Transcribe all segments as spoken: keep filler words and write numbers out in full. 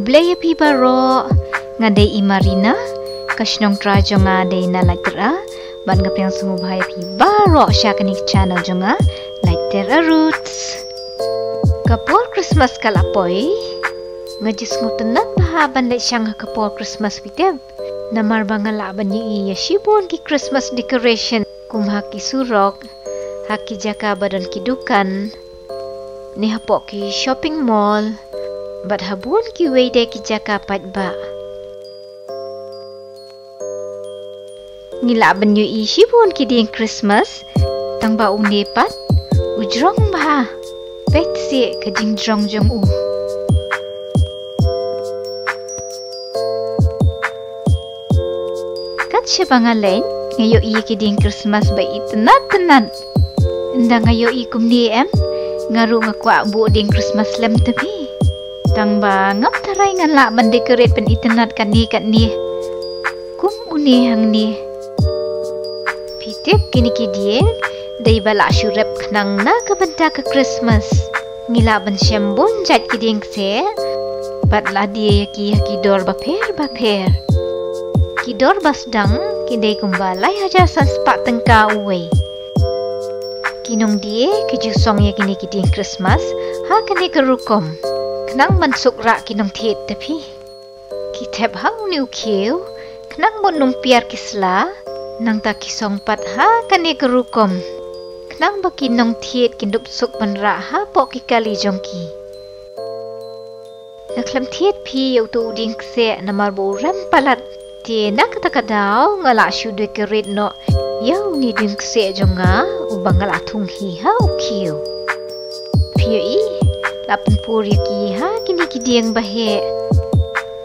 Blei ïa phi baroh, nga dei i Marina, ka shnong trai jong nga dei na Laittera, bad nga pdiang sngewbha ïa phi baroh sha kane ka channel jong nga, Laittera Roots. Ka por Christmas ka la poi, nga ju sngewtynnat bha ban leit shang ha ka por Christmas, phi tip. Namar ba nga lah ban ïohi ïa shibun ki Christmas decoration, kum ha ki surok, ha ki jaka ba don ki dukan, ne hapoh ki shopping mall, bad ha bun kiwei de ki jaka paidbah. Ngi lah ban ïohi shibun ki dieng Christmas, tang ba une pat u jrong bha. Peit seh ka jingjrong jong u. Kat shaba nga leit, nga ïohi ïa ki dieng Christmas ba itynnat tynnat. Ynda nga ïohi kumne em, nga ruh nga kwah buh dieng Christmas lem te phi. Tang ba ngam tharai ngan lah ban decorate pynitynnat katne katne kum une hangne. Phi tip, kine ki dieng dei ba lah shu rep khnang na ka bynta ka Christmas. Ngi lah ban shem bun jait ki dieng kseh, bad la die ïa ki ha ki dor bapher bapher. Ki dor ba sdang ki dei kumba lai hajar san spah tyngka uwei. Ki nongdie ki ju song ïa kine ki dieng Christmas ha kane ka rukom, khnang ban suk rah ki nongthied te phi. Ki thep ha une u khiew khnang ban ym piar ki sla, nangta ki song pat ha kane ka rukom, khnang ba ki nongthied kin dup suk ban rah hapoh ki kali jong ki. Nga khlem thied phi ïa uto u dieng kseh namar ba u rem palat. Te na kata ka daw nga lah shu decorate noh ïa une u dieng kseh jong nga uba nga la thung hi ha u khiew. Phi ïohi, la pynpur ïa ki ha kine ki dieng ba heh.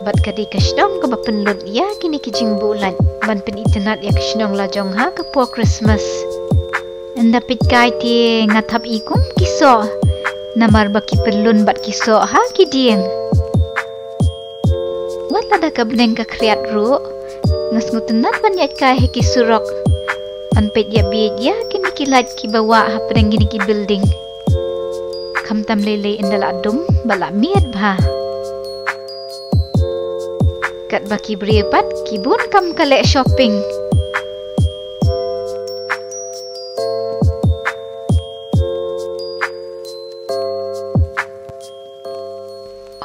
Bad ka dei ka shnong kaba pynlut ïa kine ki jingbuh lait ban pynitynnat ïa ka shnong la jong ha ka por Christmas. Ynda peit kai te nga thap i kum ki soh, namar ba ki pynlun bad ki soh ha ki dieng. Wat lada ka bneng ka khriat ruh, nga sngewtynnat ban ïaid kai ha ki surok, ban peit ïa bieit ïa kine ki lait kiba wah hapdeng kine ki building. Khamtam lei lei ynda la dum ba la miet bha. Katba ki briew pat ki bun kam ka leh shopping.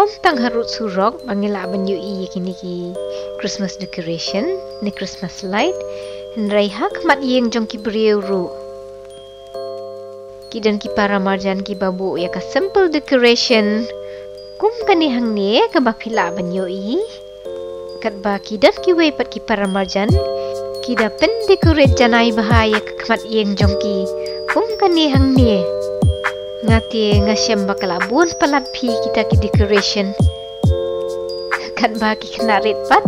Ym tang harud surok ba ngi lah ban ïohi ïa kine ki Christmas decoration ne Christmas light, hynrei ha khmat ïing jong ki briew ruh. Ki don ki para marjan kiba buh ïa ka simple decoration kum kane hangne kaba phi lah ban ïohi. Katba ki don kiwei pat ki para marjan ki da pyndecorate janai bha ïa ka khmat ïing jong ki kum kane hangne. Nga te nga shem ba ka la bun palat phi kita ki decoration. Katba ki khynnah rit pat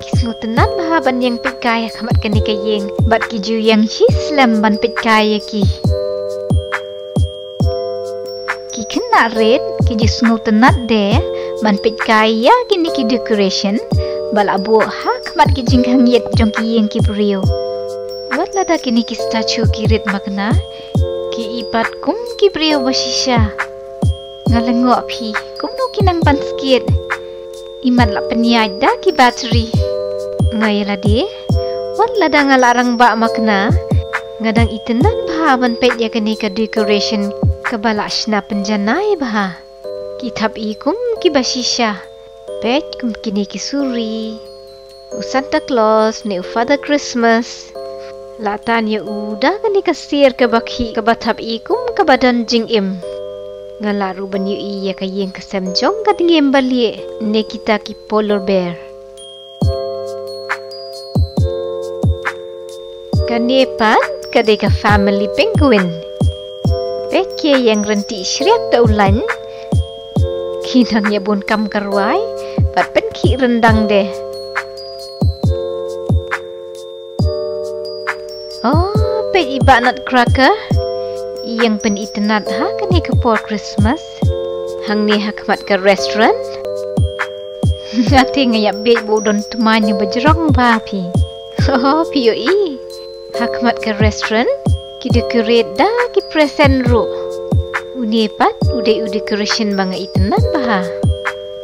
ki sngewtynnat bha ban ïeng peit kai ha khmat kane ka ïing bad ki ju ïeng shi slem ban peit kai ïa ki. Ki khynnah rit ki ju sngewtynnat de ban peit kai ïa kine ki decoration ba la buh ha khmat ki jingkhang ïit jong ki ïing ki briew. Wat lada kine ki statue ki rit makna, ki i pat kum ki briew ba shisha. Nga lyngngoh phi, kumno ki nang pan skit. Imat la pynïaid da ki battery. Nga ïa lade, wat lada nga la rangbah makna, nga dang itynnat bha ban peit ïa kane ka decoration kaba la shna pynjanai bha. Ki thap i kum kiba shisha. Peit kum kine ki suri. U Santa Claus ne u Father Christmas. La tan ïa u da kane ka sier kaba khih kaba thap i kum kaba don jingim. Nga lah ruh ban ïohi ïa ka ïing ka sem jong ka dngiem balieh ne kita ki polar bear. Kane pat ka dei ka family penguin. Peit ki ïeng ryntih shriat da u lain. Ki nang ïa bun kam ka rwai bad pynkhih ryndang de. Oh, peit i Bah Nutcracker. I ïeng pynitynnat ha kane ka por Christmas. Hangne ha khmat ka restaurant. Nga te nga ïa bieit ba u don tmaiñ uba jrong bha phi. Oh, phi ïohi. Ha khmat ka restaurant ki decorate da ki present ruh. Une pat u dei u decoration ba nga itynnat bha.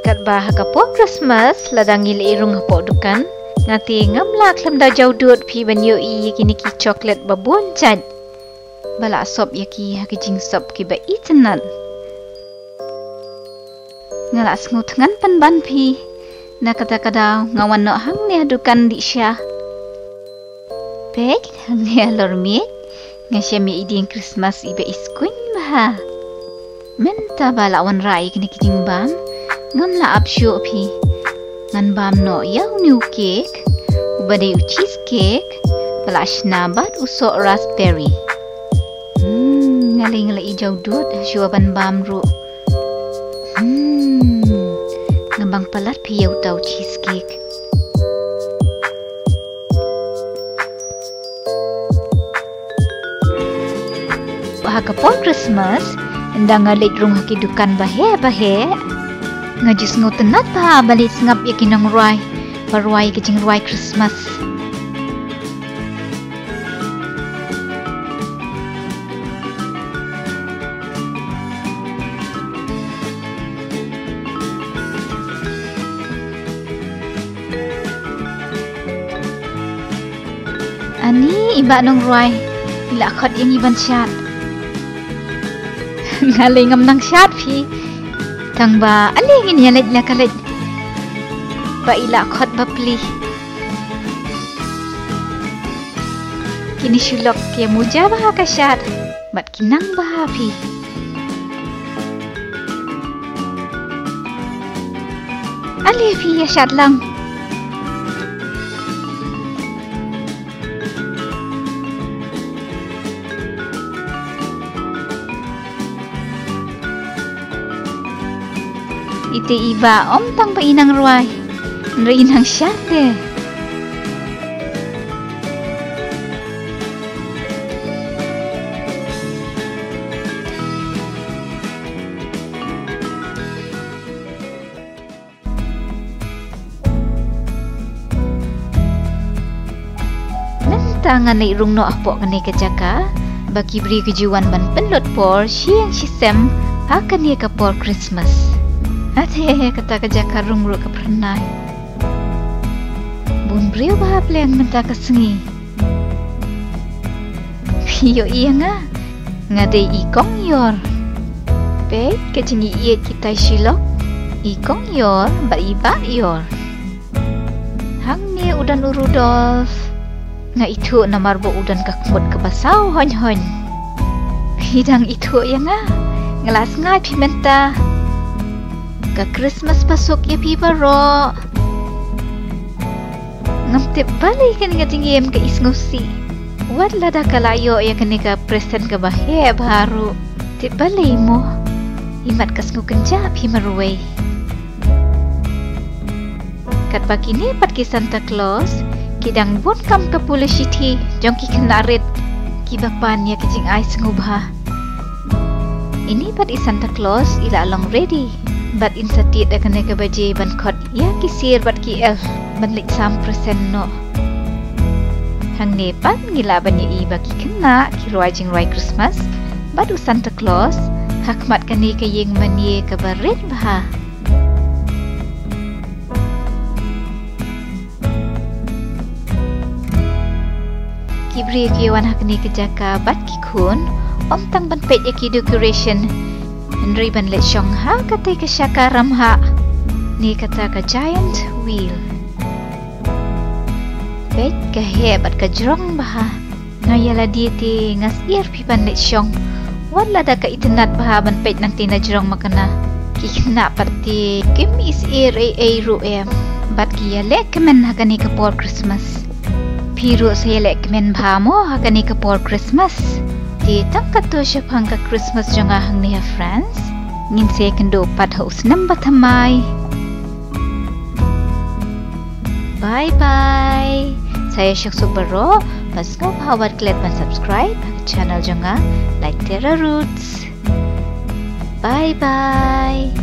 Katba ha ka por Christmas, lada ngi leit rung hapoh dukan, nga te ngam lah khlem da jaw dud phi ban ïohi ïa kine ki chocolate ba bun jait ba la sop ïa ki ha ki jingsop kiba itynnat. Nga la sngewthngan pynban phi, na kata ka daw nga wan noh hangne ha dukan dih sha. Peit, hangne halor miej nga shem ïa i dieng Christmas iba iskuiñ bha. Mynta ba la wanrah ïa kine ki jingbam, ngam lah ap shuh phi. Ngan bam noh ïa une u cake, uba dei u cheesecake ba la shna bad u soh raspberry. Hmm, nga lei nga la i jaw dud shuwa ban bam ruh. Hmm, ngam bang palat phi ïa uta u cheesecake. Ha ka por Christmas, ynda nga leit rung ha ki dukan baheh baheh, nga ju sngewtynnat bha ban leit sngap ïa ki nongrwai ba rwai ki jingrwai Christmas. Ani i bah nongrwai, i la khot ïa ngi ban shad. Nga lei ngam nang shad phi. Tang ba ale ngin ïa leit la ka leit. Ba i la khot ba pli. Kine shu lok ki muja bha ka shad. Bad ki nang bha phi. Ale phi ïa shad lang. Ite i bah ym tang ba i nang rwai, hynrei i nang shad te. Mynta ngan leit rung noh hapoh kane ka jaka ba ki briew ki ju wan ban pynlut por shi ïing shi sem ha kane ka por Christmas. Ate, kata ka jaka rung ruh ka phyrnai. Bun briew bha pleng mynta ka sngi. Phi ïohi ïa nga, nga dei i kong Ïor. Peit ka jingïeit kita i shi lok, i kong Ïor bad i bah Ïor. Hangne u don u Rudolf. Nga ithuh namar ba u don ka khmut kaba saw hoiñ hoiñ. Phi dang ithuh ïa nga? Nga la sngaid phi mynta. Ka Christmas ba suk ïa phi baroh. Ngam tip balei kane ka jingim ka isngewsih. Wat lada ka la ïoh ïa kane ka present kaba heh bha ruh. Tip balei mo? Imat ka sngew kynjah phi marwei. Katba kine pat ki Santa Claus ki dang bun kam ka pule shithi jong ki khynnah rit kiba pan ïa ki jingai sngewbha. Ini pat i Santa Claus i la long ready. Bad in sa tied da kane ka baje ban khot ïa ki sier bad ki elf ban leit sam present noh. Hangne pat ngi lah ban ïohi ba ki khynnah ki rwai jingrwai Christmas bad u Santa Claus ha khmat kane ka ïing mane kaba rit bha. Ki briew ki wan ha kane ka jaka bad ki khun, ym tang ban peit ïa ki decoration, hynrei ban leit shong ha katei ka shaka ramhah ne kata ka giant wheel. Peit ka heh bad ka jrong bha. Nga ïa lade te nga syier phi ban leit shong. Wat lada ka itynnat bha ban peit nangta na jrong makna. Ki khynnah pat te kim isyier ei ei ruh em. Bad ki ïaleh kmen ha kane ka por Christmas. Phi ruh sa ïaleh kmen bha mo ha kane ka por Christmas. Te tang katto shaphang ka Christmas jong nga hangne ha France. Ngin sa ïakynduh pat ha u snem ba thymmai. Bye bye. Sa ïa shong suk baroh, bad sngewbha wat klet ban subscribe ha ka channel jong nga, Light Terra Roots. Bye bye.